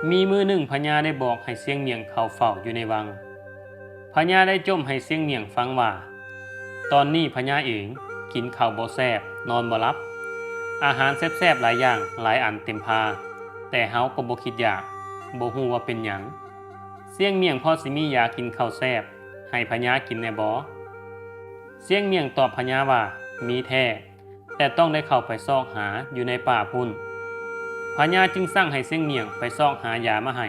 ມີມື້ໜຶ່ງພະຍາໄດ້ບອກໃຫ້ຊຽງໝ້ຽງເຂົ້າເຝົ້າຢູ່ໃນວັງ. ພະຍາໄດ້ຈົ່ມໃຫ້ຊຽງໝ້ຽງຟັງວ່າ ຕອນນີ້ພະຍາເອງກິນເຂົ້າບໍ່ແຊບ, ນອນບໍ່ຫຼັບ. ອາຫານແຊບໆຫຼາຍຢ່າງຫຼາຍອັນເຕັມພາ, ແຕ່ເຮົາກໍບໍ່ຄິດຢາກ, ບໍ່ຮູ້ວ່າເປັນຫຍັງ. ຊຽງໝ້ຽງພໍຊິມີຢາກິນເຂົ້າແຊບໃຫ້ພະຍາກິນແດ່ບໍ່? ຊຽງໝ້ຽງຕອບພະຍາວ່າ ມີແທ້, ແຕ່ຕ້ອງໄດ້ເຂົ້າໄປຊອກຫາຢູ່ໃນປ່າພຸ້ນ. ພະຍາຈຶ່ງສັ່ງໃຫ້ຊຽງໝ້ຽງໄປຊອກຫາຢາມາໃຫ້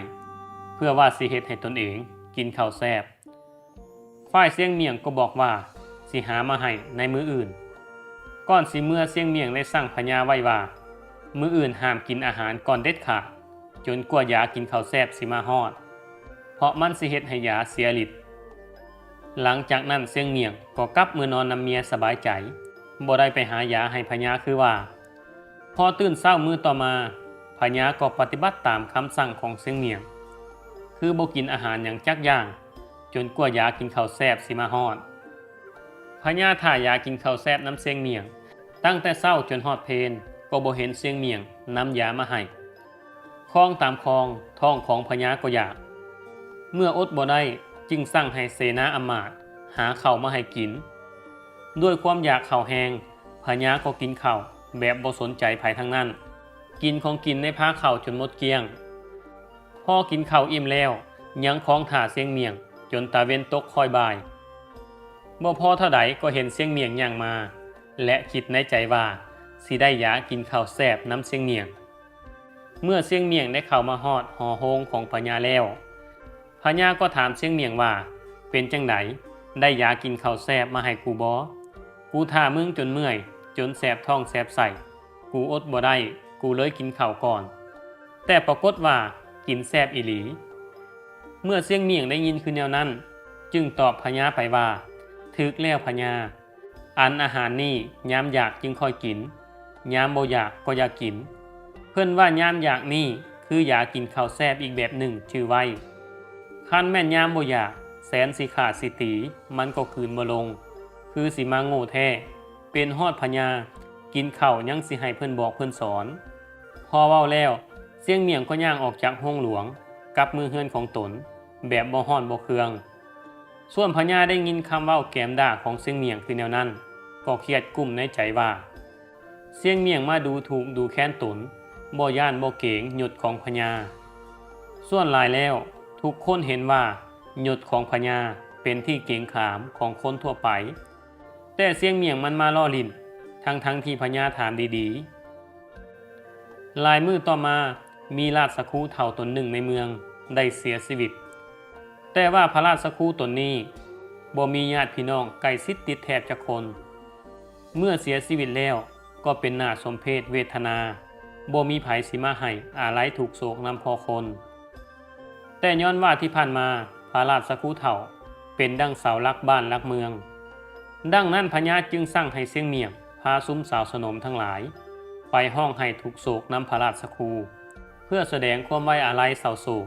ເພື່ອວ່າຊິເຮັດໃຫ້ຕົນເອງກິນເຂົ້າແຊບ. ຝ່າຍຊຽງໝ້ຽງກໍບອກວ່າຊິຫາມາໃຫ້ໃນມື້ອື່ນ. ກ່ອນຊິເມືອ ຊຽງໝ້ຽງໄດ້ສັ່ງພະຍາໄວ້ວ່າ ມື້ອື່ນຫ້າມກິນອາຫານກ່ອນເດັດຂາດ ຈົນກວ່າຢາກິນເຂົ້າແຊບຊິມາຮອດ, ເພາະມັນຊິເຮັດໃຫ້ຢາເສຍລິດ. ຫຼັງຈາກນັ້ນຊຽງໝ້ຽງກໍກັບເມືອນອນນຳເມຍສະບາຍໃຈ, ບໍ່ໄດ້ໄປຫາຢາໃຫ້ພະຍາຄືວ່າ. ພໍຕື່ນເຊົ້າມື້ຕໍ່ມາ, ພະຍາກໍປະຕິບັດຕາມຄຳສັ່ງຂອງຊຽງໝ້ຽງ, ຄືບໍ່ກິນອາຫານຫຍັງຈັກຢ່າງ, ຈົນກວ່າຢາກິນເຂົ້າແຊບຊິມາຮອດ. ພະຍາຖ້າຢາກິນເຂົ້າແຊບນຳຊຽງໝ້ຽງ, ຕັ້ງແຕ່ເຊົ້າຈົນຮອດເພນ, ກໍບໍ່ເຫັນຊຽງໝ້ຽງນຳຢາມາໃຫ້. ຄອງຕາມຄອງ, ທ້ອງຂອງພະຍາກໍຢາກ. ເມື່ອອົດບໍ່ໄດ້, ຈຶ່ງສັ່ງໃຫ້ເສນາອຳມາດຫາເຂົ້າມາໃຫ້ກິນ. ດ້ວຍຄວາມຢາກເຂົ້າແຮງ, ພະຍາກໍກິນເຂົ້າແບບບໍ່ສົນໃຈໃຜທັງນັ້ນ, ກິນຂອງກິນໃນພາເຂົ້າຈົນໝົດກ້ຽງ. ພໍກິນເຂົ້າອີ່ມແລ້ວ, ຍັງຄອງຖ້າຊຽງໝ້ຽງຈົນຕາເວັນຕົກຄ່ອຍບ່າຍ. ບໍ່ພໍເທົ່າໃດກໍເຫັນຊຽງໝ້ຽງຍ່າງມາ ແລະ ຄິດໃນໃຈວ່າ ຊິໄດ້ຢາກິນເຂົ້າແຊບນຳຊຽງໝ້ຽງ. ເມື່ອຊຽງໝ້ຽງໄດ້ເຂົ້າມາຮອດຫໍໂຮງຂອງພະຍາແລ້ວ, ພະຍາກໍຖາມຊຽງໝ້ຽງວ່າ ເປັນຈັ່ງໃດ? ໄດ້ຢາກິນເຂົ້າແຊບມາໃຫ້ກູບໍ່? ກູຖ້າມຶງຈົນເມື່ອຍ, ຈົນແສບທ້ອງແສບໄສ້, ກູອົດບໍ່ໄດ້, ກູເລີຍກິນເຂົ້າກ່ອນ. ແຕ່ປາກົດວ່າກິນແຊບອີ່ຫຼີ. ເມື່ອຊຽງໝ້ຽງໄດ້ຍິນຄືແນວນັ້ນ, ຈຶ່ງຕອບພະຍາໄປວ່າ ຖືກແລ້ວພະຍາ. ອັນອາຫານນີ້ຍາມຢາກຈຶ່ງຄ່ອຍກິນ, ຍາມບໍ່ຢາກກໍຢ່າກິນ. ເພິ່ນວ່າຍາມຢາກນີ້ຄືຢາກິນເຂົ້າແຊບອີກແບບໜຶ່ງຈື່ໄວ້. ຄັນແມ່ນຍາມບໍ່ຢາກ, ແສນຊິຂ້າຊິຕີ, ມັນກໍກືນບໍ່ລົງ, ຄືຊິມາໂງ່ແທ້. ເປັນຮອດພະຍາ, ກິນເຂົ້າຍັງຊິໃຫ້ເພິ່ນບອກເພິ່ນສອນ. ພໍເວົ້າແລ້ວ, ຊຽງໝ້ຽງກໍຍ່າງອອກຈາກໂຮງຫຼວງ, ກັບເມືອເຮືອນຂອງຕົນ, ແບບບໍ່ຮ້ອນບໍ່ເຄືອງ. ສ່ວນພະຍາໄດ້ຍິນຄຳເວົ້າແກມດ່າຂອງຊຽງໝ້ຽງຄືແນວນັ້ນ, ກໍຄຽດກຸ້ມໃນໃຈວ່າ ຊຽງໝ້ຽງມາດູຖູກດູແຄນຕົນ, ບໍ່ຢ້ານບໍ່ເກງຍົດຂອງພະຍາ. ສ່ວນຫຼາຍແລ້ວ, ທຸກຄົນເຫັນວ່າຍົດຂອງພະຍາເປັນທີ່ເກງຂາມຂອງຄົນທົ່ວໄປ, ແຕ່ຊຽງໝ້ຽງມັນມາລໍ້ຫຼິ້ນ, ທັງໆທີ່ພະຍາຖາມດີໆ. ຫຼາຍມື້ຕໍ່ມາ, ມີລາຊະຄູເຖົ້າຕົນໜຶ່ງໃນເມືອງໄດ້ເສຍຊີວິດ. ແຕ່ວ່າພະລາຊະຄູຕົນນີ້ບໍ່ມີຍາດພີ່ນ້ອງໃກ້ຊິດຕິດແທບຈັກຄົນ. ເມື່ອເສຍຊີວິດແລ້ວ, ກໍເປັນໜ້າສົມເພດເວທະນາ, ບໍ່ມີໃຜຊິມາໃຫ້ອາໄລທຸກໂສກນຳພໍ່ຄົນ. ແຕ່ຍ້ອນວ່າທີ່ຜ່ານມາພະລາຊະຄູເຖົ້າເປັນດັ່ງເສົາຫຼັກບ້ານຫຼັກເມືອງ, ດັ່ງນັ້ນພະຍາຈຶ່ງສັ່ງໃຫ້ຊຽງໝ້ຽງພາຊຸມສາວສະໜົມທັງຫຼາຍໄປຮ້ອງໄຫ້ທຸກໂສກນຳພະລາຊະຄູ ເພື່ອສະແດງຄວາມໄວ້ອາໄລເສົ້າໂສກ.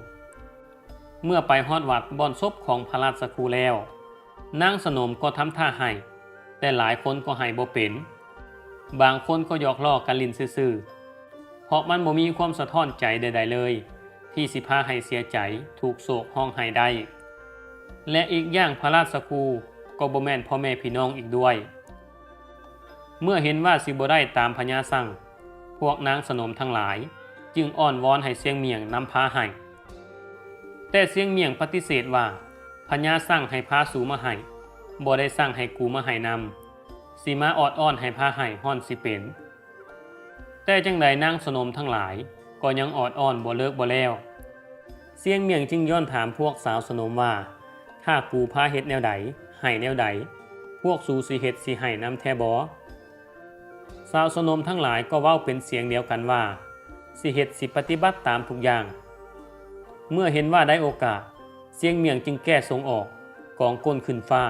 ເມື່ອໄປຮອດວັດບ່ອນສົບຂອງພະລາຊະຄູແລ້ວ, ນາງສະໜົມກໍທຳທ່າໄຫ້, ແຕ່ຫຼາຍຄົນກໍໄຫ້ບໍ່ເປັນ. ບາງຄົນກໍຫຍອກລໍ້ກັນຫຼິ້ນຊື່ໆ, ເພາະມັນບໍ່ມີຄວາມສະທ້ອນໃຈໃດໆເລີຍ ທີ່ຊິພາໃຫ້ເສຍໃຈ, ທຸກໂສກ, ຮ້ອງໄຫ້ໄດ້. ແລະ ອີກຢ່າງພະລາຊະຄູກໍບໍ່ແມ່ນພໍ່ແມ່ພີ່ນ້ອງອີກດ້ວຍ. ເມື່ອເຫັນວ່າຊິບໍ່ໄດ້ຕາມພະຍາສັ່ງ, ພວກນາງສະໜົມທັງຫຼາຍຈຶ່ງອ້ອນວອນໃຫ້ຊຽງໝ້ຽງນຳພາໄຫ້. ແຕ່ຊຽງໝ້ຽງປະຕິເສດວ່າ, ພະຍາສັ່ງໃຫ້ພາສູມາໄຫ້, ບໍ່ໄດ້ສັ່ງໃຫ້ກູມາໄຫ້ນຳ. ຊິມາອອດອ້ອນໃຫ້ພາໄຫ້ຮ້ອນຊິເປັນ. ແຕ່ຈັ່ງໃດນາງສະໜົມທັງຫຼາຍກໍຍັງອອດອ້ອນບໍ່ເລີກບໍ່ແລ້ວ. ຊຽງໝ້ຽງຈຶ່ງຍ້ອນຖາມພວກສາວສະໜົມວ່າ, ຖ້າກູພາເຮັດແນວໃດ, ໄຫ້ແນວໃດ, ພວກສູຊິເຮັດຊິໄຫ້ນຳແທ້ບໍ່? ຊາວສະໜົມທັງຫຼາຍກໍເວົ້າເປັນສຽງດຽວກັນວ່າ, ຊິເຮັດ, ຊິປະຕິບັດຕາມທຸກຢ່າງ. ເມື່ອເຫັນວ່າໄດ້ໂອກາດ, ຊຽງໝ້ຽງຈຶ່ງແກ້ຊົງອອກ, ກອງກົ້ນຂຶ້ນຟ້າ,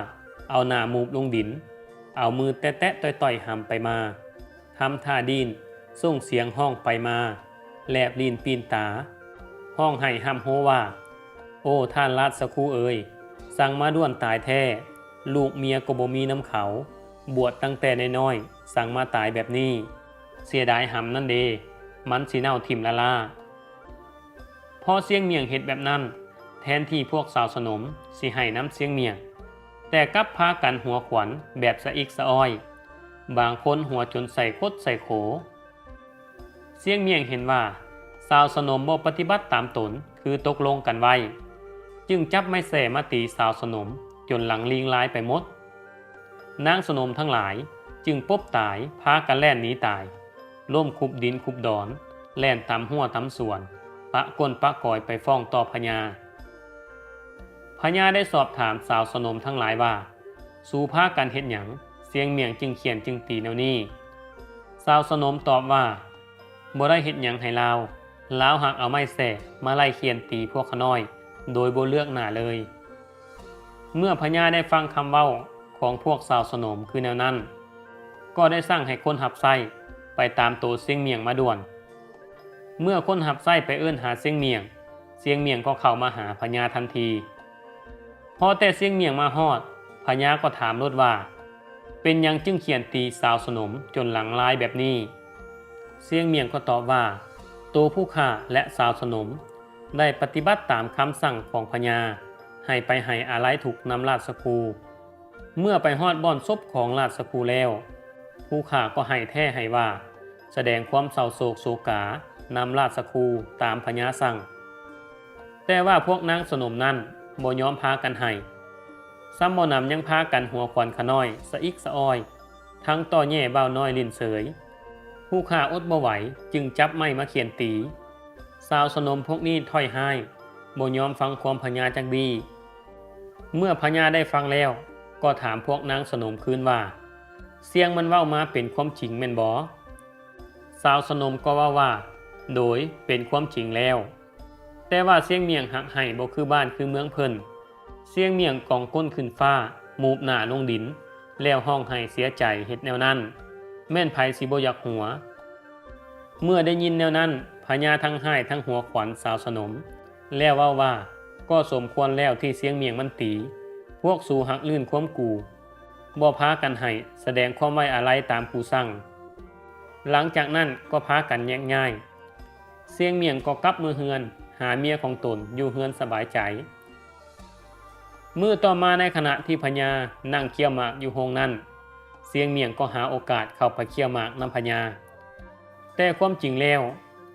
ເອົາໜ້າມູບລົງດິນ, ເອົາມືແຕະໆຕ່ອຍໆຫຳໄປມາ, ທຳທ່າດີ້ນ, ສົ່ງສຽງຮ້ອງໄປມາ, ແລບລີ້ນປີ້ນຕາ, ຮ້ອງໄຫ້ຮ່ຳໂຮວ່າ, ໂອ້ ທ່ານລາຊະຄູເອີຍ, ຊ່າງມາດ່ວນຕາຍແທ້! ລູກເມຍກໍບໍ່ມີນຳເຂົາ, ບວດຕັ້ງແຕ່ນ້ອຍໆ, ຊ່າງມາຕາຍແບບນີ້. ເສຍດາຍຫຳນັ້ນເດ, ມັນຊິເນົ່າຖິ້ມລ້າໆ. ພ ພໍຊຽງໝ້ຽງເຮັດແບບນັ້ນ, ແທນທີ່ພວກຊາວສະໜົມຊິໄຫ້ນຳຊຽງໝ້ຽງ, ແຕ່ກັບພາກັນຫົວຂວັນແບບສະອິກສະອອຍ, ບາງຄົນຫົວຈົນໃສ່ຄົດໃສ່ໂຂ. ຊຽງໝ້ຽງເຫັນວ່າຊາວສະໜົມບໍ່ປະຕິບັດຕາມຕົນຄືຕົກລົງກັນໄວ້, ຈຶ່ງຈັບໄມ້ແສ້ມາຕີຊາວສະໜົມຈົນຫຼັງລີງລາຍໄປໝົດ. ນາງສະໜົມທັງຫຼາຍຈຶ່ງປົບຕາຍ, ພາກັນແລ່ນໜີຕາຍ, ລົ້ມຄຸບດິນຄຸບດອນ, ແລ່ນຕຳຮົ້ວຕຳສວນ, ປະກົ້ນປະກອຍໄປຟ້ອງຕໍ່ພະຍາ. ພະຍາໄດ້ສອບຖາມຊາວສະໜົມທັງຫຼາຍວ່າ, ສູພາກັນເຮັດຫຍັງ? ຊຽງໝ້ຽງຈຶ່ງຂ້ຽນຈຶ່ງຕີແນວນີ້. ຊາວສະໜົມຕອບວ່າ, ບໍ່ໄດ້ເຮັດຫຍັງໃຫ້ລາວ, ລາວຫາກເອົາໄມ້ແສ້ມາໄລ່ຂ້ຽນຕີພວກຂ້ານ້ອຍໂດຍບໍ່ເລືອກໜ້າເລີຍ. ເມື່ອພະຍາໄດ້ຟັງຄຳເວົ້າຂອງພວກຊາວສະໜົມຄືແນວນັ້ນ, ກໍໄດ້ສັ່ງໃຫ້ຄົນຮັບໃຊ້ໄປຕາມໂຕຊຽງໝ້ຽງມາດ່ວນ. ເມື່ອຄົນຮັບໃຊ້ໄປເອີ້ນຫາຊຽງໝ້ຽງ, ຊຽງໝ້ຽງກໍເຂົ້າມາຫາພະຍາທັນທີ. ພໍແຕ່ຊຽງໝ້ຽງມາຮອດ, ພະຍາກໍຖາມໂລດວ່າ, ເປັນຫຍັງຈຶ່ງຂ້ຽນຕີຊາວສະໜົມຈົນຫຼັງລາຍແບບນີ້? ຊຽງໝ້ຽງກໍຕອບວ່າ, ໂຕຜູ້ຂ້າ ແລະ ຊາວສະໜົມໄດ້ປະຕິບັດຕາມຄຳສັ່ງຂອງພະຍາ, ໃຫ້ໄປໄຫອາໄລທຸກນຳລາດຊະຄູ. ເມື່ອໄປຮອດບ່ອນສົບຂອງລາດຊະຄູແລ້ວ, ຜູ້ຂ້າກໍໄຫ້ແທ້ໄຫ້ວ່າ, ສະແດງຄວາມເສົ້າໂສກໂສການຳລາດຊະຄູຕາມພະຍາສັ່ງ. ແຕ່ວ່າພວກນາງສະໜົມນັ້ນບໍ່ຍອມພາກັນໄຫ້, ຊຳບໍ່ໜຳຍັງພາກັນຫົວຂວັນຂະນ້ອຍສະອິກສະອອຍ, ທັງຕໍ່ແຍ່ບ່າວນ້ອຍຫຼິ້ນເສີຍ. ຜູ້ຂ້າອົດບໍ່ໄຫວຈຶ່ງຈັບໄມ້ມາຂ້ຽນຕີ. ຊາວສະໜົມພວກນີ້ຖ້ອຍຮ້າຍ, ບໍ່ຍອມຟັງຄວາມພະຍາຈັກດີ້. ເມື່ອພະຍາໄດ້ຟັງແລ້ວ, ກໍຖາມພວກນາງສະໜົມຄືນວ່າ, ຊຽງມັນເວົ້າມາເປັນຄວາມຈິງແມ່ນບໍ່? ຊາວສະໜົມກໍເວົ້າວ່າ, ໂດຍ, ເປັນຄວາມຈິງແລ້ວ. ແຕ່ວ່າຊຽງໝ້ຽງຫາກໄຫ້ບໍ່ຄືບ້ານຄືເມືອງເພິ່ນ. ຊຽງໝ້ຽງກອງກົ້ນຂຶ້ນຟ້າ, ມູບໜ້າລົງດິນ, ແລ້ວຮ້ອງໄຫ້ເສຍໃຈເຮັດແນວນັ້ນ, ແມ່ນໃຜຊິບໍ່ຢາກຫົວ? ເມື່ອໄດ້ຍິນແນວນັ້ນ, ພະຍາທັງຮ້າຍທັງຫົວຂວັນຊາວສະໜົມ, ແລ້ວເວົ້າວ່າ, ກໍສົມຄວນແລ້ວທີ່ຊຽງໝ້ຽງມັນຕີ, ພວກສູຫັກລື່ນຄວາມກູ, ບໍ່ພາກັນໄຫ້, ສະແດງຄວາມໄວ້ອາໄລຕາມກູສັ່ງ. ຫຼັງຈາກນັ້ນກໍພາກັນແຍກຍ້າຍ. ຊຽງໝ້ຽງກໍກັບເມືອເຮືອນ, ຫາເມຍຂອງຕົນຢູ່ເຮືອນສະບາຍໃຈ. ມື້ຕໍ່ມາໃນຂະນະທີ່ພະຍານັ່ງຄ້ຽວໝາກຢູ່ໂຮງນັ້ນ, ຊຽງໝ້ຽງກໍຫາໂອກາດເຂົ້າໄປຄ້ຽວໝາກນຳພະຍາ. ແຕ່ຄວາມຈິງແລ້ວ,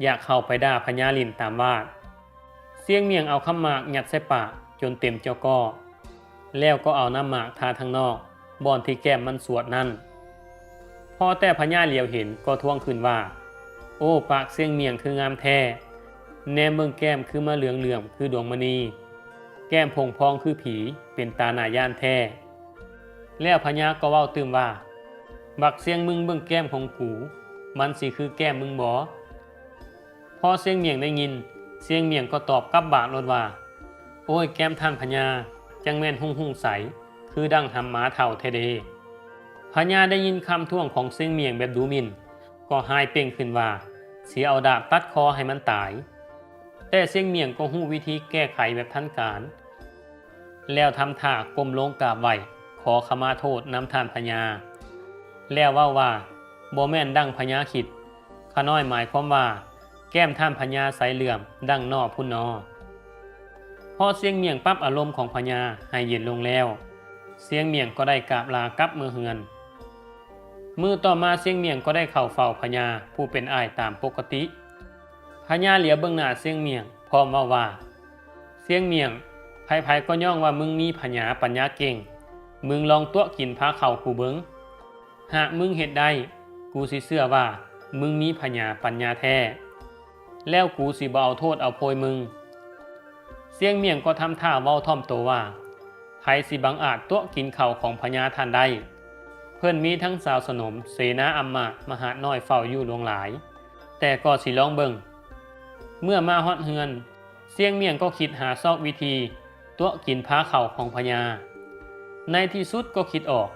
ຢາກເຂົ້າໄປດ່າພະຍາຫຼິ້ນຕາມວາດ. ຊຽງໝ້ຽງເອົາຄຳໝາກຍັດໃສ່ປາກຈົນເຕັມເຈົ້າກໍ້, ແລ້ວກໍເອົານ້ຳໝາກທາທາງນອກ ບ່ອນທີ່ແກ້ມມັນສວດນັ້ນ. ພໍແຕ່ພະຍາຫຼຽວເຫັນກໍທ້ວງຂຶ້ນວ່າ, ໂອ້, ປາກຊຽງໝ້ຽງຄືງາມແທ້! ແນມເບິ່ງແກ້ມຄືມາເຫຼືອງເຫຼື້ອມຄືດວງມະນີ, ແກ້ມຜົງພອງຄືຜີ, ເປັນຕາໜ້າຢ້ານແທ້. ແລ້ວພະຍາກໍເວົ້າຕື່ມວ່າ, ບັກຊຽງມຶງເບິ່ງແກ້ມຂອງກູ, ມັນຊິຄືແກ້ມມຶງບໍ? ພໍຊຽງໝ້ຽງໄດ້ຍິນ, ຊຽງໝ້ຽງກໍຕອບກັບບາດໂລດວ່າ, ໂອ້ຍ, ແກ້ມທ່ານພະຍາ, ຈັ່ງແມ່ນຮຸ່ງໆໃສ, ຄືດັ່ງຮຳມາເຖົ້າແທ້ເດ. ພະຍາໄດ້ຍິນຄຳທ້ວງຂອງຊຽງໝ້ຽງແບບດູໝິ່ນ, ກໍຮ້າຍເປ່ງຂຶ້ນວ່າ, ຊິເອົາດາບຕັດຄໍໃຫ້ມັນຕາຍ. ແຕ່ຊຽງໝ້ຽງກໍຮູ້ວິທີແກ້ໄຂແບບທັນການ, ແລ້ວທຳທ່າກົ້ມລົງກາບໄຫວ້ຂໍຂະມາໂທດນຳທ່ານພະຍາ, ແລ້ວເວົ້າວ່າ, ບໍ່ແມ່ນດັ່ງພະຍາຄິດ, ຂ້ານ້ອຍໝາຍຄວາມວ່າ ແກ້ມທ່ານພະຍາໃສເຫຼື້ອມດັ່ງໜໍ່ພຸ້ນໜໍ. ພໍຊຽງໝ້ຽງປັບອາລົມຂອງພະຍາໃຫ້ເຢັນລົງແລ້ວ, ຊຽງໝ້ຽງກໍໄດ້ກາບລາກັບເມືອເຮືອນ. ມື້ຕໍ່ມາຊຽງໝ້ຽງກໍໄດ້ເຂົ້າເຝົ້າພະຍາຜູ້ເປັນອ້າຍຕາມປົກກະຕິ. ພະຍາຫຼຽວເບິ່ງໜ້າຊຽງໝ້ຽງ ພ້ອມເວົ້າວ່າ, ຊຽງໝ້ຽງ, ໃຜໆກໍຍ້ອງວ່າມຶງມີພະຍາປັນຍາເກັ່ງ, ມຶງລອງຕົວະກິນພາເຂົ້າກູເບິ່ງ. ຫາກມຶງເຮັດໄດ້, ກູຊິເຊື່ອວ່າມຶງມີພະຍາປັນຍາແທ້, ແລ້ວກູຊິບໍ່ເອົາໂທດເອົາໂພຍມຶງ. ຊຽງໝ້ຽງກໍທຳທ່າເວົ້າຖ່ອມໂຕວ່າ, ໃຜຊິບັງອາດຕົວະກິນເຂົ້າຂອງພະຍາທ່ານໄດ້? ເພິ່ນມີທັງຊາວສະໜົມ, ເສນາອຳມາດ, ມະຫາດນ້ອຍເຝົ້າຢູ່ຫຼວງຫຼາຍ, ແຕ່ກໍຊິລອງເບິ່ງ. ເມື່ອມາຮອດເຮືອນ, ຊຽງໝ້ຽງກໍຄິດຫາຊອກວິທີຕົວະກິນພາເຂົ້າຂອງພະຍາ. ໃນທີ່ສຸດກໍຄິດອອກ.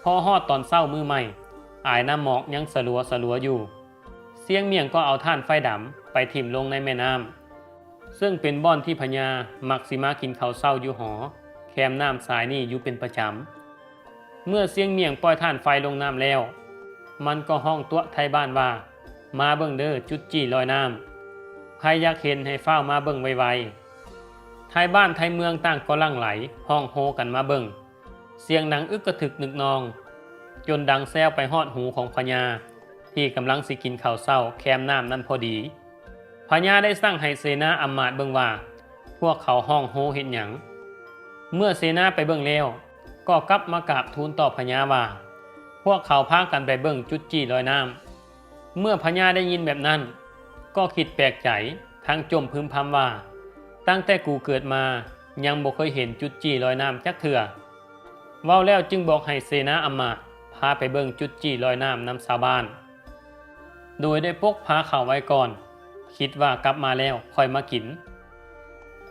ພໍຮອດຕອນເຊົ້າມື້ໃໝ່, ອາຍນ້ຳໝອກຍັງສະຫຼົວສະຫຼົວຢູ່. ຊຽງໝ້ຽງກໍເອົາຖ່ານໄຟດຳໄປຖິ້ມລົງໃນແມ່ນ້ຳ, ເຊິ່ງເປັນບ່ອນທີ່ພະຍາມັກຊິມາກິນເຂົ້າເຊົ້າຢູ່ຫໍແຄມນ້ຳສາຍນີ້ຢູ່ເປັນປະຈຳ. ເມື່ອຊຽງໝ້ຽງປ່ອຍຖ່ານໄຟລົງນ້ຳແລ້ວ, ມັນກໍຮ້ອງຕົວະໄທບ້ານວ່າ, ມາເບິ່ງເດີ, ຈຸດຈີ່ລອຍນ້ຳ. ໃຜຢາກເຫັນໃຫ້ຟ້າວມາເບິ່ງໄວໆ. ໄທບ້ານໄທເມືອງຕ່າງກໍຫຼັ່ງໄຫຼຮ້ອງໂຮກັນມາເບິ່ງ. ສຽງດັງອຶກກະທຶກນຶກນອງ ຈົນດັງແຊວໄປຮອດຫູຂອງພະຍາ ທີ່ກຳລັງຊິກິນເຂົ້າເຊົ້າແຄມນ້ຳນັ້ນພໍດີ. ພະຍາໄດ້ສັ່ງໃຫ້ເສນາອຳມາດເບິ່ງວ່າ ພວກເຂົາຮ້ອງໂຮເຮັດຫຍັງ. ເມື່ອເສນາໄປເບິ່ງແລ້ວ ກໍກັບມາກາບທູນຕໍ່ພະຍາວ່າ ພວກເຂົາພາກັນໄປເບິ່ງຈຸດຈີ້ລອຍນ້ຳ. ເມື່ອພະຍາໄດ້ຍິນແບບນັ້ນ ກໍຄິດແປກໃຈ ທັງຈົ່ມພຶມພຳວ່າ ຕັ້ງແຕ່ກູເກີດມາ ຍັງບໍ່ເຄີຍເຫັນຈຸດຈີ້ລອຍນ້ຳຈັກເທື່ອ. ເວົ້າແລ້ວຈຶ່ງບອກໃຫ້ເສນາອຳມາດພາໄປເບິ່ງຈຸດຈີ້ລອຍນ້ຳນຳຊາວບ້ານ ໂດຍໄດ້ປົກພາເຂົ້າໄວ້ກ່ອນ, ຄິດວ່າກັບມາແລ້ວຄ່ອຍມາກິນ.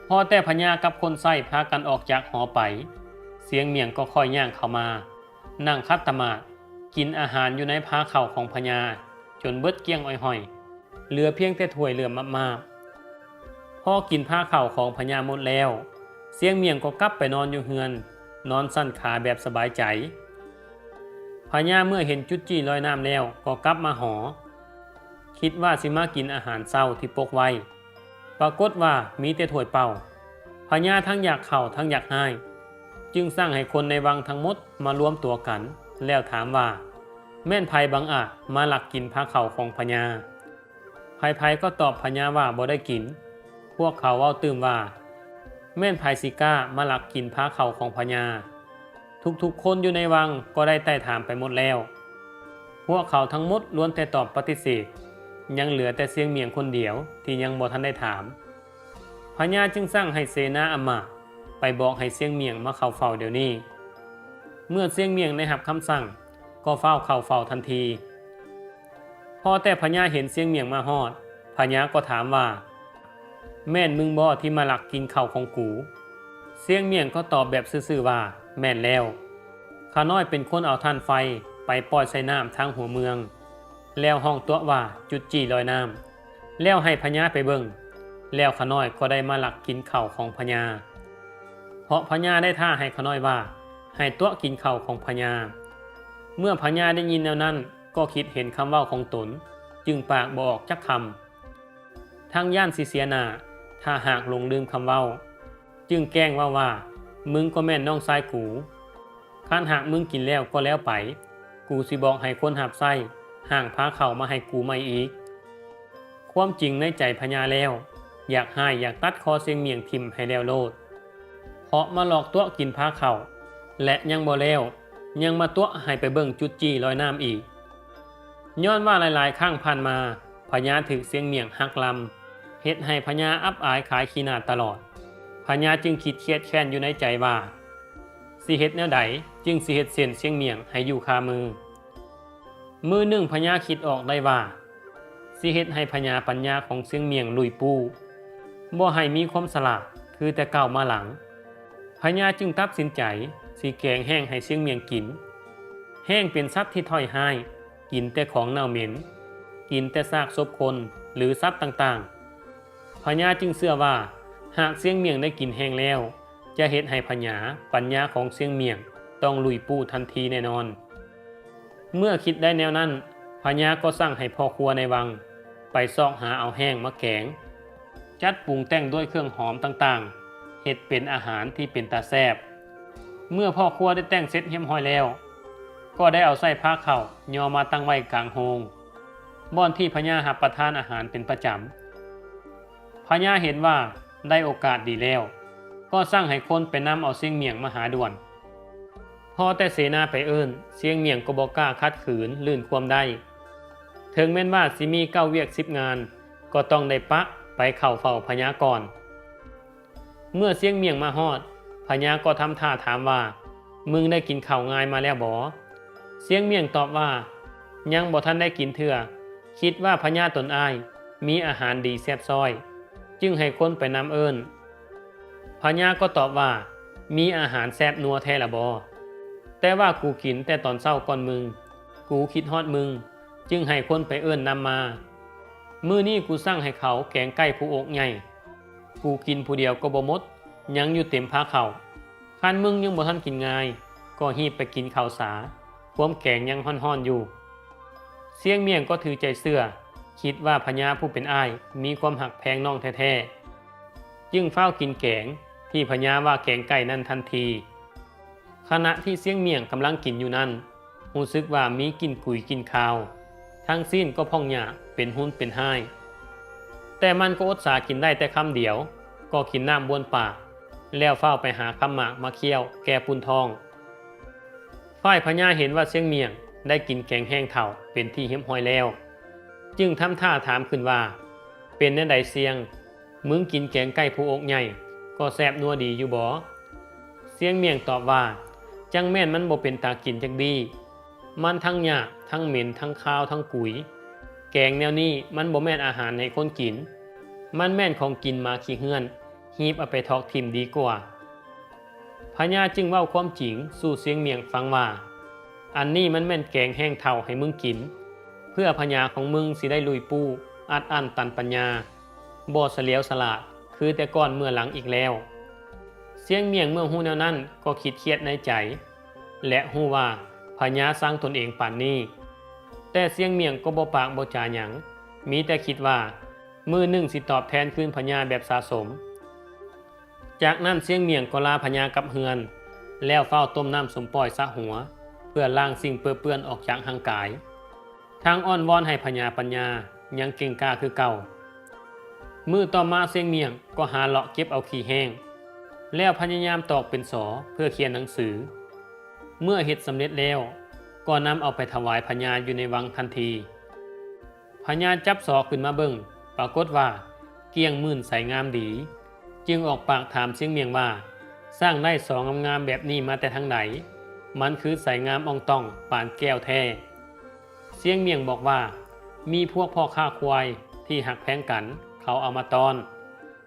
ພໍແຕ່ພະຍາກັບຄົນໃຊ້ພາກັນອອກຈາກຫໍໄປ, ຊຽງໝ້ຽງກໍຄ່ອຍຍ່າງເຂົ້າມາ ນັ່ງຂັດຕະໝາດ ກິນອາຫານຢູ່ໃນພາເຂົ້າຂອງພະຍາ ຈົນເບິດກ້ຽງຫອຍໆ ເຫຼືອພຽງແຕ່ຖ້ວຍເຫຼືອມມາບໆ. ພໍກິນພາເຂົ້າຂອງພະຍາໝົດແລ້ວ, ຊຽງໝ້ຽງກໍກັບໄປນອນຢູ່ເຮືອນ, ນອນສັ້ນຂາແບບສະບາຍໃຈ. ພະຍາເມື່ອເຫັນຈຸດຈີ້ລອຍນ້ຳແລ້ວກໍກັບມາຫໍ, ຄິດວ່າຊິມາກິນອາຫານເຊົ້າທີ່ປົກໄວ້. ປາກົດວ່າມີແຕ່ຖ້ວຍເປົ່າ. ພະຍາທັງຢາກເຂົ້າທັງຢາກຮ້າຍ, ຈຶ່ງສັ່ງໃຫ້ຄົນໃນວັງທັງໝົດມາລວມຕົວກັນ ແລ້ວຖາມວ່າ ແມ່ນໃຜບັງອາດມາລັກກິນພາເຂົ້າຂອງພະຍາ? ໃຜໆກໍຕອບພະຍາວ່າບໍ່ໄດ້ກິນ. ພວກເຂົາເວົ້າຕື່ມວ່າ ແມ່ນໃຜຊິກ້າມາລັກກິນພາເຂົ້າຂອງພະຍາ? ທຸກໆຄົນຢູ່ໃນວັງກໍໄດ້ໄຕ່ຖາມໄປໝົດແລ້ວ. ພວກເຂົາທັງໝົດລ້ວນແຕ່ຕອບປະຕິເສດ, ຍັງເຫຼືອແຕ່ຊຽງໝ້ຽງຄົນດຽວທີ່ຍັງບໍ່ທັນໄດ້ຖາມ. ພະຍາຈຶ່ງສັ່ງໃຫ້ເສນາອຳມາດໄປບອກໃຫ້ຊຽງໝ້ຽງມາເຂົ້າເຝົ້າດຽວນີ້. ເມື່ອຊຽງໝ້ຽງໄດ້ຮັບຄຳສັ່ງ, ກໍຟ້າວເຂົ້າເຝົ້າທັນທີ. ພໍແຕ່ພະຍາເຫັນຊຽງໝ້ຽງມາຮອດ, ພະຍາກໍຖາມວ່າ ແມ່ນມຶງບໍ່ທີ່ມາລັກກິນເຂົ້າຂອງກູ? ຊຽງໝ້ຽງກໍຕອບແບບຊື່ໆວ່າ ແມ່ນແລ້ວ. ຂ້ານ້ອຍເປັນຄົນເອົາຖ່ານໄຟໄປປ່ອຍໃສ່ນ້ຳທາງຫົວເມືອງ, ແລ້ວຮ້ອງຕົວະວ່າ ຈຸດຈີ້ລອຍນ້ຳ, ແລ້ວໃຫ້ພະຍາໄປເບິ່ງ, ແລ້ວຂ້ານ້ອຍກໍໄດ້ມາລັກກິນເຂົ້າຂອງພະຍາ. ເພາະພະຍາໄດ້ທ້າໃຫ້ຂ້ານ້ອຍວ່າ ໃຫ້ຕົວະກິນເຂົ້າຂອງພະຍາ. ເມື່ອພະຍາໄດ້ຍິນແນວນັ້ນ ກໍຄິດເຫັນຄຳເວົ້າຂອງຕົນ, ຈຶ່ງປາກບໍ່ອອກຈັກຄຳ. ທັງຢ້ານຊິເສຍໜ້າ ຖ້າຫາກຫຼົງລືມຄຳເວົ້າ, ຈຶ່ງແກ້ງເວົ້າວ່າ ມຶງກໍແມ່ນນ້ອງຊາຍກູ. ຄັນຫາກມຶງກິນແລ້ວກໍແລ້ວໄປ, ກູຊິບອກໃຫ້ຄົນຮັບໃຊ້ຫ້າງພາເຂົ້າມາໃຫ້ກູໃໝ່ອີກ. ຄວາມຈິງໃນໃຈພະຍາແລ້ວ ຢາກຮ້າຍຢາກຕັດຄໍຊຽງໝ້ຽງຖິ້ມໃຫ້ແລ້ວໂລດ. ເພາະມາຫຼອກຕົວະກິນພາເຂົ້າ ແລະ ຍັງບໍ່ແລ້ວ, ຍັງມາຕົວະໃຫ້ໄປເບິ່ງຈຸດຈີ້ລອຍນ້ຳອີກ. ຍ້ອນວ່າຫຼາຍໆຄັ້ງຜ່ານມາ ພະຍາຖືກຊຽງໝ້ຽງຫັກລຳ, ເຮັດໃຫ້ພະຍາອັບອາຍຂາຍຂີ້ໜ້າຕະຫຼອດ. ພະຍາຈຶ່ງຄິດຄຽດແຄ້ນຢູ່ໃນໃຈວ່າ ຊິເຮັດແນວໃດຈຶ່ງຊິເຮັດເຊັ່ນຊຽງໝ້ຽງໃຫ້ຢູ່ຄາມື. ມື້ໜຶ່ງພະຍາຄິດອອກໄດ້ວ່າ ຊິເຮັດໃຫ້ພະຍາປັນຍາຂອງຊຽງໝ້ຽງລຸຍປູ້, ບໍ່ໃຫ້ມີຄວາມສະຫຼາດຄືແຕ່ເກົ່າມາຫຼັງ. ພະຍາຈຶ່ງຕັດສິນໃຈຊິແກງແຮ້ງໃຫ້ຊຽງໝ້ຽງກິນ. ແຮ້ງເປັນສັດທີ່ຕ້ອຍຮ້າຍ, ກິນແຕ່ຂອງເນົ່າເໝັນ, ກິນແຕ່ຊາກສົບຄົນ ຫຼື ສັດຕ່າງໆ. ພະຍາຈຶ່ງເຊື່ອວ່າ ຫາກຊຽງໝ້ຽງໄດ້ກິນແຮ້ງແລ້ວ, ຈະເຮັດໃຫ້ພະຍາ ປັນຍາຂອງຊຽງໝ້ຽງຕ້ອງລຸຍປູ້ທັນທີແນ່ນອນ. ເມື່ອຄິດໄດ້ແນວນັ້ນ, ພະຍາກໍສັ່ງໃຫ້ພໍ່ຄົວໃນວັງໄປຊອກຫາເອົາແຮ້ງມາແກງ, ຈັດປຸງແຕ່ງດ້ວຍເຄື່ອງຫອມຕ່າງໆ, ເຮັດເປັນອາຫານທີ່ເປັນຕາແຊບ. ເມື່ອພໍ່ຄົວໄດ້ແຕ່ງເສັດຮຽບຮ້ອຍແລ້ວ, ກໍໄດ້ເອົາໃສ່ພາເຂົ້າຍໍມາຕັ້ງໄວ້ກາງໂຮງ, ບ່ອນທີ່ພະຍາຮັບປະທານອາຫານເປັນປະຈຳ. ພະຍາເຫັນວ່າໄດ້ໂອກາດດີແລ້ວ, ກໍສັ່ງໃຫ້ຄົນໄປນຳເອົາຊຽງໝ້ຽງມາຫາດ່ວນ. ພໍແຕ່ເສນາໄປເອີ້ນ, ຊຽງໝ້ຽງກໍບໍ່ກ້າຂັດຂືນລື່ນຄວາມໄດ້. ເຖິງແມ່ນວ່າຊິມີເກົ້າວຽກສິບງານ, ກໍຕ້ອງໄດ້ປະໄປເຂົ້າເຝົ້າພະຍາກ່ອນ. ເມື່ອຊຽງໝ້ຽງມາຮອດ, ພະຍາກໍທຳທ່າຖາມວ່າ, ມຶງໄດ້ກິນເຂົ້າງາຍມາແລ້ວບໍ? ຊຽງໝ້ຽງຕອບວ່າ ຍັງບໍ່ທັນໄດ້ກິນເທື່ອ, ຄິດວ່າພະຍາຕົນອ້າຍມີອາຫານດີແຊບຊ້ອຍ, ຈຶ່ງໃຫ້ຄົນໄປນຳເອີ້ນ. ພະຍາກໍຕອບວ່າ ມີອາຫານແຊບນົວແທ້ລະບໍ? ແຕ່ວ່າກູກິນແຕ່ຕອນເຊົ້າກ່ອນມຶງ, ກູຄິດຮອດມຶງ, ຈຶ່ງໃຫ້ຄົນໄປເອີ້ນນຳມາ. ມື້ນີ້ກູສັ່ງໃຫ້ເຂົາແກງໄກ່ຜູ້ອົກໃຫຍ່, ກູກິນຜູ້ດຽວກໍບໍ່ໝົດ, ຍັງຢູ່ເຕັມພາເຂົ້າ. ຄັນມຶງຍັງບໍ່ທັນກິນງາຍ, ກໍຮີບໄປກິນເຂົ້າສາ, ຄວາມແກງຍັງຮ້ອນໆຢູ່. ຊຽງໝ້ຽງກໍຖືໃຈເຊື່ອ, ຄິດວ່າພະຍາຜູ້ເປັນອ້າຍມີຄວາມຮັກແພງນ້ອງແທ້ໆ ຈຶ່ງຟ້າວກິນແກງທີ່ພະຍາວ່າແກງໄກ່ນັ້ນທັນທີ. ຂະນະທີ່ຊຽງໝ້ຽງກຳລັງກິນຢູ່ນັ້ນ ຮູ້ສຶກວ່າມີກິ່ນກຸຍກິ່ນຄາວ, ທັງຊີ້ນກໍພອງຫຍ້າເປັນຮຸນເປັນຮ້າຍ. ແຕ່ມັນກໍອົດສາກິນໄດ້ແຕ່ຄຳດຽວ, ກໍກິນນ້ຳບ້ວນປາກ ແລ້ວຟ້າວໄປຫາຄຳໝາກມາຄ້ຽວແກ້ປຸ້ນທ້ອງ. ຝ່າຍພະຍາເຫັນວ່າຊຽງໝ້ຽງໄດ້ກິນແກງແຫ້ງເຖົ້າເປັນທີ່ຮຽບຮ້ອຍແລ້ວ, ຈຶ່ງທຳທ່າຖາມຂຶ້ນວ່າ, ເປັນແນວໃດຊຽງ? ມຶງກິນແກງໄກ່ຜູ້ອົກໃຫຍ່ກໍແຊບນົວດີຢູ່ບໍ່? ຊຽງໝ້ຽງຕອບວ່າ, ຈັ່ງແມ່ນມັນບໍ່ເປັນຕາກິນຈັກດີ້. ມັນທັງຫຍ້າ, ທັງເໝັນ, ທັງຄາວ, ທັງກຸຍ. ແກງແນວນີ້ມັນບໍ່ແມ່ນອາຫານໃຫ້ຄົນກິນ. ມັນແມ່ນຂອງກິນໝາຂີ້ເຮືອນ, ຮີບເອົາໄປຖອກຖິ້ມດີກວ່າ. ພະຍາຈຶ່ງເວົ້າຄວາມຈິງສູ່ຊຽງໝ້ຽງຟັງວ່າ, ອັນນີ້ມັນແມ່ນແກງແຫ້ງເຖົ້າໃຫ້ມຶງກິນ, ເພື່ອພະຍາຂອງມຶງຊິໄດ້ລຸຍປູ້ ອັດອັ້ນຕັນປັນຍາ, ບໍ່ສະຫຼຽວສະຫຼາດຄືແຕ່ກ່ອນເມື່ອຫຼັງອີກແລ້ວ. ຊຽງໝ້ຽງເມື່ອຮູ້ແນວນັ້ນກໍຄິດຄຽດໃນໃຈ ແລະ ຮູ້ວ່າພະຍາຊັງຕົນເອງປານນີ້. ແຕ່ຊຽງໝ້ຽງກໍບໍ່ປາກບໍ່ຈາຫຍັງ, ມີແຕ່ຄິດວ່າ ມື້ໜຶ່ງຊິຕອບແທນຄືນພະຍາແບບສະສົມ. ຈາກນັ້ນຊຽງໝ້ຽງກໍລາພະຍາກັບເຮືອນ, ແລ້ວຟ້າວຕົ້ມນ້ຳສົມປອຍສະຫົວ ເພື່ອລ້າງສິ່ງເປິເປື້ອນອອກຈາກຮ່າງກາຍ, ທັງອ້ອນວອນໃຫ້ພະຍາປັນຍາຍັງເກັ່ງກ້າຄືເກົ່າ. ມື້ຕໍ່ມາຊຽງໝ້ຽງກໍຫາເລາະເກັບເອົາຂີ້ແຫ້ງ, ແລ້ວພະຍາຍາມຕອກເປັນສໍເພື່ອຂຽນໜັງສື. ເມື່ອເຮັດສຳເລັດແລ້ວ, ກໍນຳເອົາໄປຖວາຍພະຍາຢູ່ໃນວັງທັນທີ. ພະຍາຈັບສໍຂຶ້ນມາເບິ່ງ, ປາກົດວ່າກ້ຽງໝື່ນໃສງາມດີ, ຈຶ່ງອອກປາກຖາມຊຽງໝ້ຽງວ່າ, ຊ່າງໄດ້ສໍງາມໆແບບນີ້ມາແຕ່ທາງໃດ? ມັນຄືໃສງາມອ່ອງຕ່ອງປານແກ້ວແທ້. ຊຽງໝ້ຽງບອກວ່າ, ມີພວກພໍ່ຄ້າຄວາຍທີ່ຮັກແພງກັນ ເຂົາເອົາມາຕ້ອນ.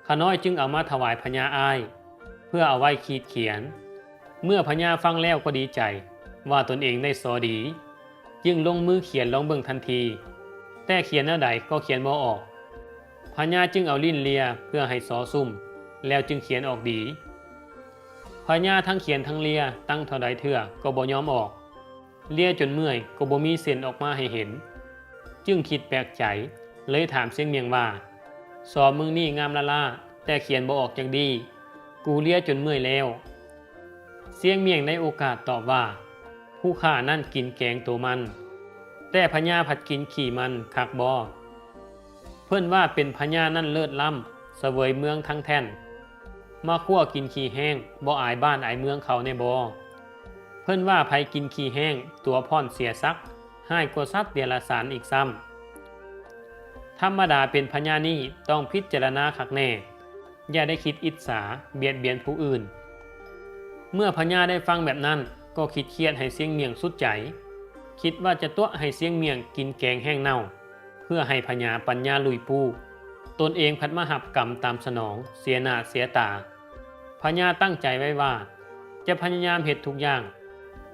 ຂ້ານ້ອຍຈຶ່ງເອົາມາຖວາຍພະຍາອ້າຍ ເພື່ອເອົາໄວ້ຂີດຂຽນ. ເມື່ອພະຍາຟັງແລ້ວກໍດີໃຈວ່າຕົນເອງໄດ້ສໍດີ, ຈຶ່ງລົງມືຂຽນລອງເບິ່ງທັນທີ, ແຕ່ຂຽນແນວໃດກໍຂຽນບໍ່ອອກ. ພະຍາຈຶ່ງເອົາລີ້ນເລຍເພື່ອໃຫ້ສໍຊຸ່ມ, ແລ້ວຈຶ່ງຂຽນອອກດີ. ພະຍາທັງຂຽນທັງເລຍຕັ້ງເທົ່າໃດເທື່ອກໍບໍ່ຍອມອອກ. ເລຍຈົນເມື່ອຍກໍບໍ່ມີເສັ້ນອອກມາໃຫ້ເຫັນ, ຈຶ່ງຄິດແປກໃຈ ເລີຍຖາມຊຽງໝ້ຽງວ່າ, ສໍມຶງນີ້ງາມລ້າໆ ແຕ່ຂຽນບໍ່ອອກຈັກດີ້, ກູເລຍຈົນເມື່ອຍແລ້ວ. ຊຽງໝ້ຽງໃນໂອກາດຕອບວ່າ, ຜູ້ຂ້ານັ້ນກິນແກງໂຕມັນ, ແຕ່ພະຍາພັດກິນຂີ້ມັນຄັກບໍ່? ເພິ່ນວ່າເປັນພະຍານັ້ນເລີດລ້ຳ ສະເຫວີຍເມືອງທັງແທ່ນ, ມາຂົ້ວກິນຂີ້ແຫ້ງ ບໍ່ອາຍບ້ານອາຍເມືອງເຂົາແນ່ບໍ່? ເພິ່ນວ່າໃຜກິນຂີ້ແຫ້ງ ຕົວພ້ອນເສຍສັກ ຮ້າຍກວ່າສັດເດຍລະສານອີກຊ້ຳ. ທຳມະດາເປັນພະຍານີ້ຕ້ອງພິຈາລະນາຄັກແນ່, ຢ່າໄດ້ຄິດອິດສາ ບຽດບຽນຜູ້ອື່ນ. ເມື່ອພະຍາໄດ້ຟັງແບບນັ້ນ ກໍຄິດຄຽດໃຫ້ຊຽງໝ້ຽງສຸດໃຈ, ຄິດວ່າຈະຕົວະໃຫ້ຊຽງໝ້ຽງກິນແກງແຫ້ງເນົ່າ ເພື່ອໃຫ້ພະຍາປັນຍາລຸຍປູ້, ຕົນເອງພັດມາຮັບກຳຕາມສະໜອງ ເສຍໜ້າເສຍຕາ. ພະຍາຕັ້ງໃຈໄວ້ວ່າ ຈະພະຍາຍາມເຮັດທຸກຢ່າງ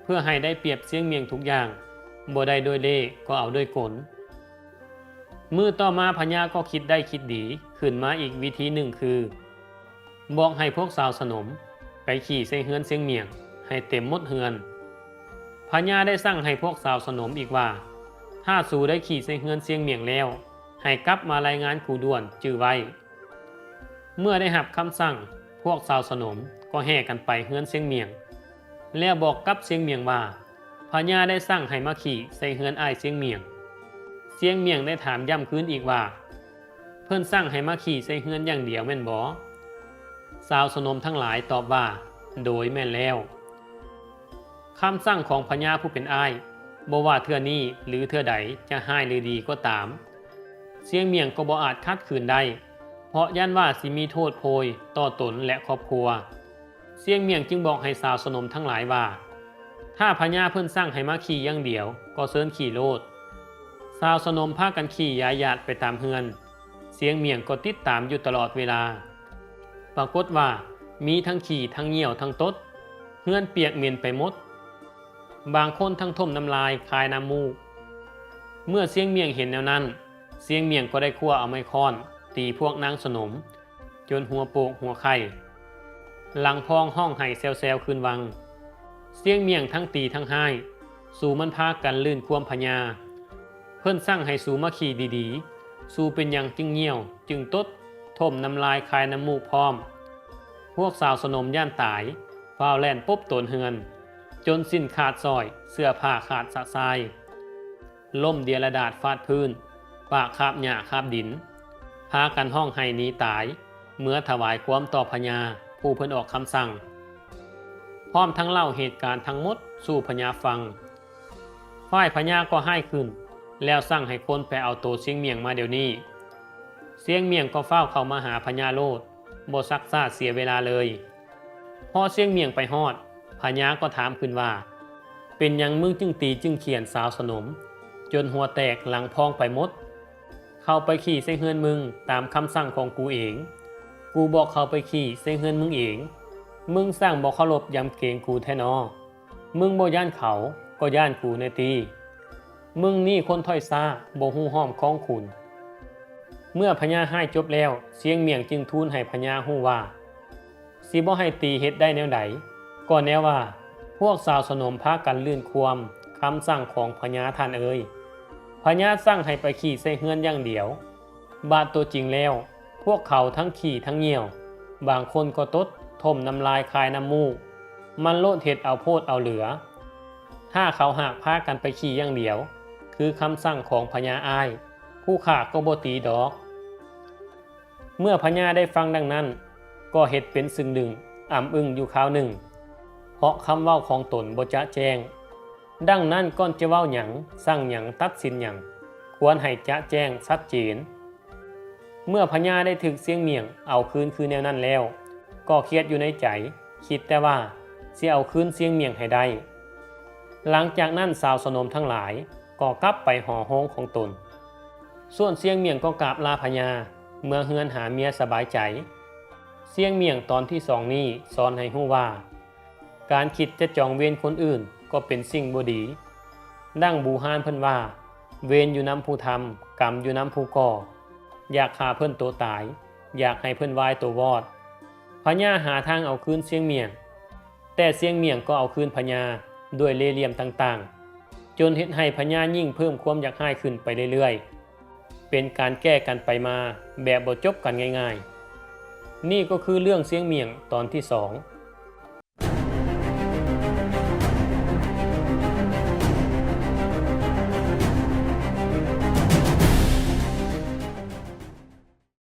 ເພື່ອໃຫ້ໄດ້ປຽບຊຽງໝ້ຽງທຸກຢ່າງ, ບໍ່ໄດ້ດ້ວຍເລ່ກໍເອົາດ້ວຍກົນ. ມື້ຕໍ່ມາພະຍາກໍຄິດໄດ້ຄິດດີຂຶ້ນມາອີກວິທີໜຶ່ງຄື ບອກໃຫ້ພວກຊາວສະໜົມໄປຂີ້ໃສ່ເຮືອນຊຽງໝ້ຽງໃຫ້ເຕັມໝົດເຮືອນ. ພະຍາໄດ້ສັ່ງໃຫ້ພວກຊາວສະໜົມອີກວ່າ ຖ້າສູໄດ້ຂີ້ໃສ່ເຮືອນຊຽງໝ້ຽງແລ້ວ ໃຫ້ກັບມາລາຍງານກູດ່ວນຈື່ໄວ້. ເມື່ອໄດ້ຮັບຄຳສັ່ງ, ພວກຊາວສະໜົມກໍແຫ່ກັນໄປເຮືອນຊຽງໝ້ຽງ ແລ້ວບອກກັບຊຽງໝ້ຽງວ່າ ພະຍາໄດ້ສັ່ງໃຫ້ມາຂີ້ໃສ່ເຮືອນອ້າຍຊຽງໝ້ຽງ. ຊຽງໝ້ຽງໄດ້ຖາມຢ້ຳຄືນອີກວ່າ ເພິ່ນສັ່ງໃຫ້ມາຂີ້ໃສ່ເຮືອນຢ່າງດຽວແມ່ນບໍ່? ຊາວສະໜົມທັງຫຼາຍຕອບວ່າ ໂດຍ ແມ່ນແລ້ວ. ຄຳສັ່ງຂອງພະຍາຜູ້ເປັນອ້າຍ ບໍ່ວ່າເທື່ອນີ້ ຫຼື ເທື່ອໃດຈະຮ້າຍ ຫຼື ດີກໍຕາມ, ຊຽງໝ້ຽງກໍບໍ່ອາດຂັດຂືນໄດ້ ເພາະຢ້ານວ່າຊິມີໂທດໂພຍຕໍ່ຕົນ ແລະ ຄອບຄົວ. ຊຽງໝ້ຽງຈຶ່ງບອກໃຫ້ຊາວສະໜົມທັງຫຼາຍວ່າ ຖ້າພະຍາເພິ່ນສັ່ງໃຫ້ມາຂີ່ຢ່າງດຽວ ກໍເຊີນຂີ່ໂລດ. ຊາວສະໜົມພາກັນຂີ່ຢາຍຢາດໄປຕາມເຮືອນ, ຊຽງໝ້ຽງກໍຕິດຕາມຢູ່ຕະຫຼອດເວລາ. ປາກົດວ່າມີທັງຂີ້ ທັງຍ່ຽວ ທັງຕົດ, ເຮືອນປຽກເໝັນໄປໝົດ, ບາງຄົນທັງຖົມນ້ຳລາຍ ຄາຍນ້ຳມູກ. ເມື່ອຊຽງໝ້ຽງເຫັນແນວນັ້ນ, ຊຽງໝ້ຽງກໍໄດ້ຄວ້າເອົາໄມ້ຄ້ອນຕີພວກນາງສະໜົມ ຈົນຫົວໂປກຫົວໄຂ່, ຫຼັງພອງຮ້ອງໄຫ້ແຊວໆຄືນວັງ. ຊຽງໝ້ຽງທັງຕີທັງຮ້າຍ, ສູມັນພາກັນລື່ນຄວາມພະຍາ. ເພິ່ນສັ່ງໃຫ້ສູມາຂີ່ດີ ສູເປັນຫຍັງຈຶ່ງຍ່ຽວ, ຈຶ່ງຕົດ, ຖົມນ້ຳລາຍຄາຍນ້ຳມູກພ້ອມ. ພວກສາວສະໜົມຢ້ານຕາຍ, ຟ້າວແລ່ນປົບໂຕນເຮືອນ, ຈົນສິ້ນຂາດສ້ອຍ, ເສື້ອຜ້າຂາດສະຊາຍ. ລົ້ມເດຍລະດາດຟາດພື້ນ, ປາກຄາບຫຍ້າຄາບດິນ, ພາກັນຮ້ອງໄຫ້ໜີຕາຍ, ເມືອຖວາຍຄວາມຕໍ່ພະຍາ ຜູ້ເພິ່ນອອກຄຳສັ່ງ, ພ້ອມທັງເລົ່າເຫດການທັງໝົດສູ່ພະຍາຟັງ. ຝ່າຍພະຍາກໍຮ້າຍຂຶ້ນ, ແລ້ວສັ່ງໃຫ້ຄົນໄປເອົາໂຕຊຽງໝ້ຽງມາດຽວນີ້. ຊຽງໝ້ຽງກໍຟ້າວເຂົ້າມາຫາພະຍາໂລດ, ບໍ່ຊັກຊ້າເສຍເວລາເລີຍ. ພໍຊຽງໝ້ຽງໄປຮອດ, ພະຍາກໍຖາມຂຶ້ນວ່າ, ເປັນຫຍັງມຶງຈຶ່ງຕີຈຶ່ງຂຽນສາວສະໜົມ ຈົນຫົວແຕກຫຼັງພອງໄປໝົດ? ເຂົາໄປຂີ້ໃສ່ເຮືອນມຶງຕາມຄຳສັ່ງຂອງກູເອງ. ກູບອກເຂົາໄປຂີ້ໃສ່ເຮືອນມຶງເອງ. ມຶງຊ່າງບໍ່ເຄົາລົບຢຳເກງກູແທ້ນໍ. ມຶງບໍ່ຢ້ານເຂົາ, ກໍຢ້ານກູແນ່ຕິ. ມຶງນີ້ຄົນຖ້ອຍຊ້າ, ບໍ່ຮູ້ຫ້ອມຄອງຂຸນ. ເມື່ອພະຍາຮ້າຍຈົບແລ້ວ, ຊຽງໝ້ຽງຈຶ່ງທູນໃຫ້ພະຍາຮູ້ວ່າ ຊິບໍ່ໃຫ້ຕີເຮັດໄດ້ແນວໃດ? ກໍແນວວ່າ ພວກສາວສະໜົມພາກັນລື່ນຄວາມຄຳສັ່ງຂອງພະຍາທ່ານເອີຍ. ພະຍາສັ່ງໃຫ້ໄປຂີ້ໃສ່ເຮືອນຢ່າງດຽວ. ບາດຕົວຈິງແລ້ວ, ພວກເຂົາທັງຂີ້ທັງຍ່ຽວ, ບາງຄົນກໍຕົດ, ຖົມນ້ຳລາຍຄາຍນ້ຳມູກ. ມັນໂລດເຮັດເອົາໂພດເອົາເຫຼືອ. ຖ້າເຂົາຫາກພາກັນໄປຂີ້ຢ່າງດຽວ, ຄືຄຳສັ່ງຂອງພະຍາອ້າຍ, ຜູ້ຂ້າກໍບໍ່ຕີດອກ. ເມື່ອພະຍາໄດ້ຟັງດັ່ງນັ້ນ, ກໍເຮັດເປັນຊຶ້ງດຶງ, ອຳອຶ້ງຢູ່ຄາວໜຶ່ງ, ເພາະຄຳເວົ້າຂອງຕົນບໍ່ຈະແຈ້ງ. ດັ່ງນັ້ນ, ກ່ອນຈະເວົ້າຫຍັງ, ສັ່ງຫຍັງ, ຕັດສິນຫຍັງ, ຄວນໃຫ້ຈະແຈ້ງ, ຊັດເຈນ. ເມື່ອພະຍາໄດ້ຖືກຊຽງໝ້ຽງເອົາຄືນຄືແນວນັ້ນແລ້ວ, ກໍຄຽດຢູ່ໃນໃຈ, ຄິດແຕ່ວ່າຊິເອົາຄືນຊຽງໝ້ຽງໃຫ້ໄດ້. ຫຼັງຈາກນັ້ນ, ສາວສະໜົມທັງຫຼາຍກໍກັບໄປຫໍໂຮງຂອງຕົນ. ສ່ວນຊຽງໝ້ຽງກໍກາບລາພະຍາ, ເມືອເຮືອນຫາເມຍສະບາຍໃຈ. ຊຽງໝ້ຽງຕອນທີສອງນີ້ສອນໃຫ້ຮູ້ວ່າ ການຄິດຈະຈອງເວນຄົນອື່ນກໍເປັນສິ່ງບໍ່ດີ. ດັ່ງບູຮານເພິ່ນວ່າ, ເວນຢູ່ນຳຜູ້ທຳ, ກຳຢູ່ນຳຜູ້ກໍ່. ຢາກຂ້າເພິ່ນໂຕຕາຍ, ຢາກໃຫ້ເພິ່ນວາຍໂຕວອດ. ພະຍາຫາທາງເອົາຄືນຊຽງໝ້ຽງ, ແຕ່ຊຽງໝ້ຽງກໍເອົາຄືນພະຍາດ້ວຍເລ່ຫຼ່ຽມຕ່າງໆ, ຈົນເຮັດໃຫ້ພະຍາຍິ່ງເພີ່ມຄວາມຢາກຮ້າຍຂຶ້ນໄປເລື້ອຍໆ. ເປັນການແກ້ກັນໄປມາແບບບໍ່ຈົບກັນງ່າຍໆ. ນີ້ກໍຄືເລື່ອງຊຽງໝ້ຽງຕອນທີສອງ.